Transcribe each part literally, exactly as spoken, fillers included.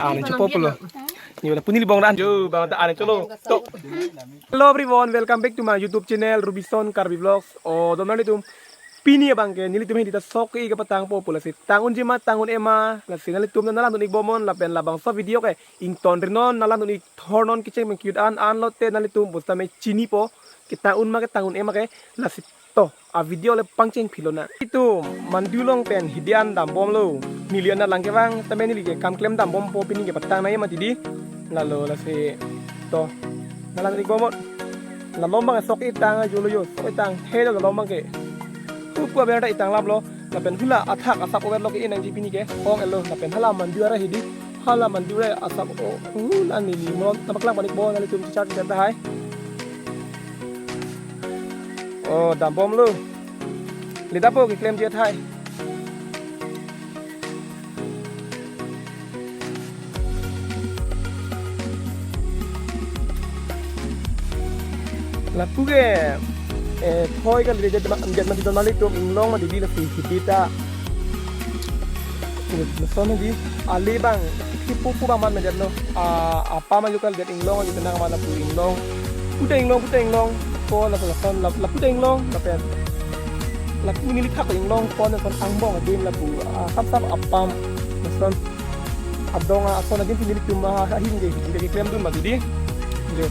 An chepo pulo. Ni wala puni libong dan jo bang ta an cholo. To. Hello everyone, welcome back to my YouTube channel Rubison Karbi Vlogs. O don nanglitum pini abang ke nelitum hedi ta sok ke-i kepatangpo pu, lasi tang unji ma tang un-e ma, lasi nanglitum na langdun-ik bomnon lapen labangso video ke ingtonri non, na langdun-ik thornon kecheng pen cute an an lote nanglitum pusitame chinipo ketang un ma ketang un-e ma ke, lasi to a video le pangcheng philonang. Itum mandu along pen hedi an dambomlo. Neli an nanglang kevang tame neli ke kam klem dambompo pini kepatang nai mati di. Lalo lasi to. Na langdun-ik bomnon. Lalom abang sok etang ajolo jo. Sok etang. Helo lalom abang ke. Kuku aber ta etang laplo. Lapen hula athak asap overlo ke-e nangji pini ke. Ong elo. Lapen hala mandu arai hedi. Hala mandu arai asap o. Hula neli molon. Nangpaklang pon-ikpo nanglitum chechar chechar tahai. O, dambomlo. Leda po keklemji tahai. Lapu ke, eh, thoi kali det ma, det mati don nanglitum inglong mati di, lasi hedi ta. Lason hedi, ali abang, kipu pu abang man medetlo. A, apa ma jukal det inglong, ajo tenang ma lapu inglong. Puta inglong, puta inglong. Ko lason, lason, lap-, lapu ta inglong, lapen. Lapu neli thak inglong, ko lason angbong adim lapu. A, sap sap apam. Lason adong ason adim si nelitum ahin ke, hedi keklemdun mati di. Jo.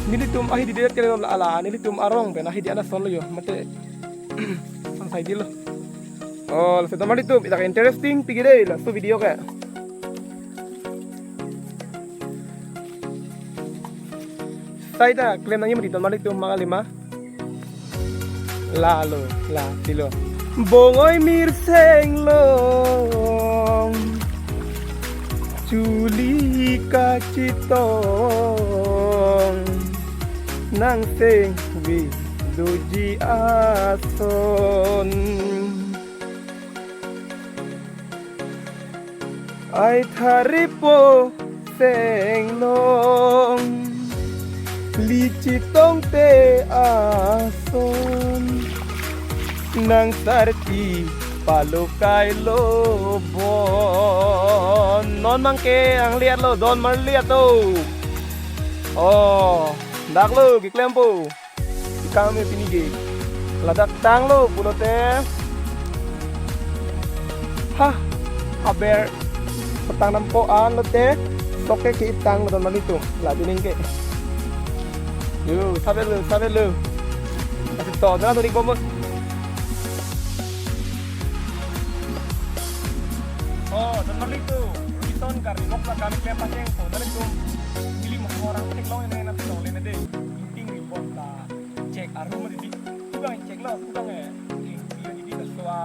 Nelitum ahin hedi det ke la ala, nelitum arong pen ahin hedi an asonlo jo. Mate, sangsai dilo. O, lasi don nanglitum, ita ke interesting pik-i dei laso video ke. Sai ta klem nangji mati don nanglitum ma kali ma. Lalo, la, tilo. Bong-oi mir seng long. Chuli kachetong. Nang seng vi doji ason. Ai tharipo seng long, li chetongte ason, nang sarti palokai lo bon. Non abang ke angliat lo, don marliat to. O, dak lo keklempo. Kami pini ke. Ladak tanglo pulote. Ha, aber petang nampo an lote. Sok ke ke-i tang don nanglitum. La dining ke. Yo, sabe lo, sabe lo. Lasi to, don nanglitum bomnon. O, don nanglitum. Rubison Karbi Vlogs la kam klem pacheng po nanglitum. Neli mo orang theklong ne na theklongle ne dei. Ingting ri bomnon la. Chek arum di. Kubang chek lo, kubang eh. Video di di so a,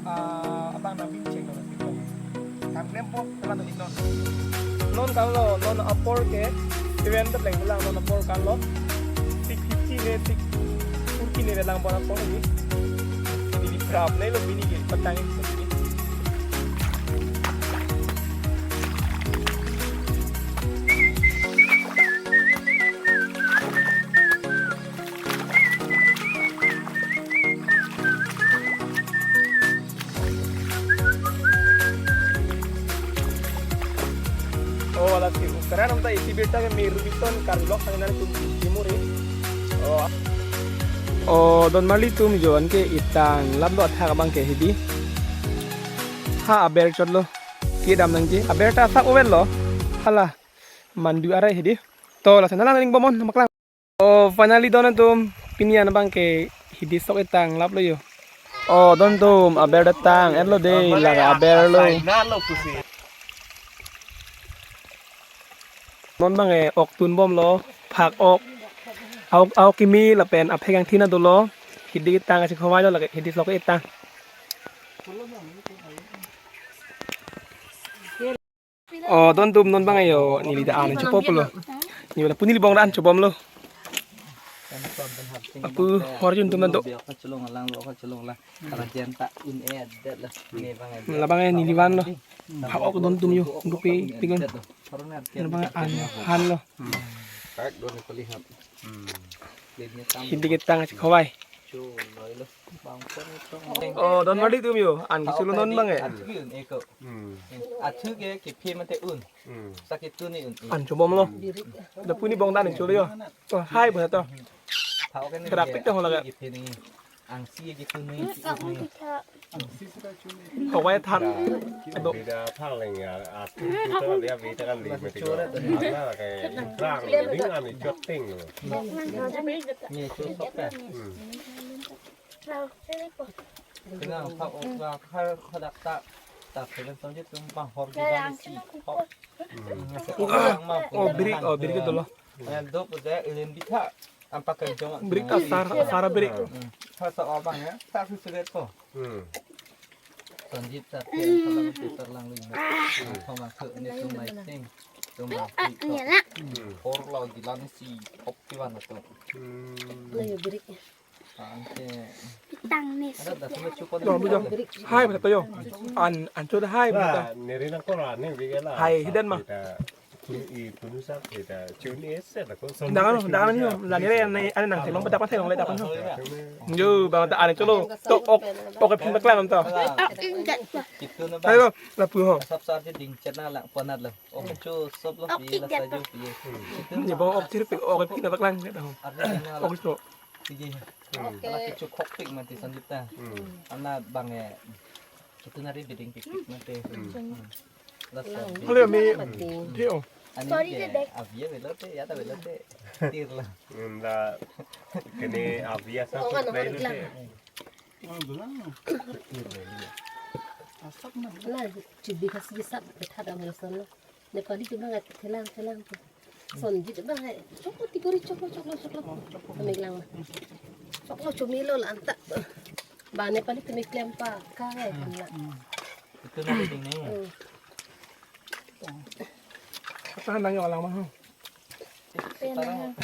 a, abang nabin chek lo. Kam klempo, teman tu non. Non kan lo, non apor ke, seven tet leng lang non apor kan lo. Six fifty ne, six forty ne lang bon apor ni. Di di prap ne lo pini ke, petang ini. Oh, wala si, karena nonta isi birta ke Rubison Karbi Vlogs nangtum timur eh. Oh. Oh, don marlitum jo anke itang laplo athak abang ke hedi. Ha aber chotlo. Kedam nangji. Aber ta asap overlo. Hala. Mandu arai hedi. To lason nanglang ning bomnon nangpaklang. Oh, finally don nanglitum, pini an abang ke hedi sok etang laplo jo. Oh, don nanglitum aber ta tang etlo dei, la aber lo. Non abang ke ok tunbomlo, phak ok. Aok, aok kimi lapen aphek angthin dolo. Hedi tang asi khowai lo lake, hedi sok etang. Oh, don nanglitum non abang ayo, neli ta an chepo pulo. Ni wala puni libong dan chepomlo. Apu hor jun tum nanto. Labang eh neli vanlo. Phak ok don nanglitum jo, dupi pigon. Labang an hanlo. Hedi ketang asi khowai. Oh, don mari tum yo. An kisulo non bang eh. Athu ke un eko. Hmm. Athu ke kephe mate un. Hmm. Sa ketun ni un. An chobom lo. Lapu ni bong dan ni cholo yo. Oh, hai ba to. Thau ke ni. Traffic to hola ka. Kephe ni. Angsi ketun ni, si un ni. Kawai than. Ado. Bida thang leng ya, athu tu ta dia bida kan di mati ko. Ana ke rang ding ani chot ting lo. Ni chu sok ta. Hmm. Kena phak ok la phar phadak ta. Ta phelen song je tum pang hor di dan si. Hor. Hmm. Oh, birik, oh, birik itu lo. Yang dok udah ilin bitha. Ampak kerjong. Birik asar, asar birik. Hmm. Sa sa abang ya. Sa su sulit ko. Hmm. Sanjit sa salam salam lang lu. Sama ke ni tum mai sing. Tum mai. Hmm. Hor lo gilan si op kiwan tu. Hmm. Ayo birik. Pitang ni. Ada dah sama cukup. Yo, bisa. Hai, bisa to yo. An, an cho hai, bisa. Neri nang koran ni bigala. Hai, hidden ma. Kita kunu i kunu sa kita cuni ese dah ko. Dangan, dangan ni, la neri an, an nang thelong petak pas thelong le dapat. Yo, bang ta an cholo. To ok, ok pin paklang to. Ayo, lapu ho. Sap sar je ding chena lang ponat lang. Ok chu sop lo pi la sa jo pi. Ni bang ok chir pi ok pin paklang. Ok so. Sige. Hmm. Oke. Ala kichu khok pik mati Sanjit ta. Hmm. Ana bang eh. Kitu nari biding pik pik mati. Hmm. Hmm. Lasa. Halo mi. Mati. Theo. Ani sorry ke deh. Avia velo te, ya ta velo te. Tir la. Hmm, la. Kene avia sa. Oh, ano, ano, te. Lah, chibi kasi sat, bethat ang lason lo. Nepali ke bang, thelang, thelang ke. Sanjit bang, choklo tikori, choklo, choklo, choklo. Kami lang. Choklo, chomilo la anta. Ba Nepali kami klem pa, ka hai, kan la. Itu nanti ding ni. Hmm. Apa nang yo lang mah? Sekarang.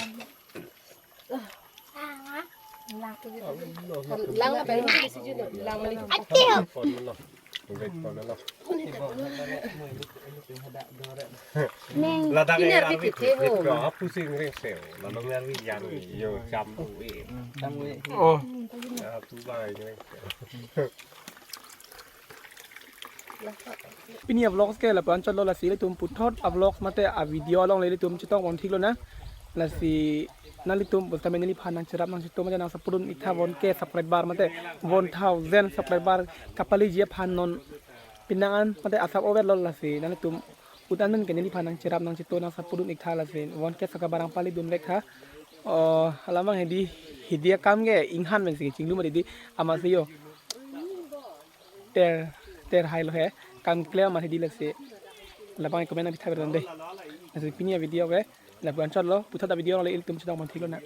Lang apa ini di sini? Lang mali. Ladak ini arvi arvi ke ho. Pusing ring seo. Lalu arvi yang yo campur. Oh. Ya, tu bang ring seo. Pini a-vlogs ke lapu-an chotlo, lasi ilitum puthot a-vlogs mate a-video along le ilitum chetong pon thik lonang. Lasi nanglitum bus kami neliphan nangcherap nangcheto mate nang support dun iktha one K subscriber mate one thousand subscriber kapaleji aphan non pinang an mate asap overlo, lasi nanglitum ut an pen ke neliphan nangcherap nangcheto nang support dun iktha, lasi one K subscriber nangpale dun vek tha. Oh, alamang hedi, hedi akam ke inghan pen si chinglu mati di amatsi yo. Ter, ter hai lo he. Kam klem amat hedi lasi. Labang comment nangpitha ber dei. Lasi pini a-video ke lapu-an chotlo, puthot a-video le ilitum chetong pon thik lonang.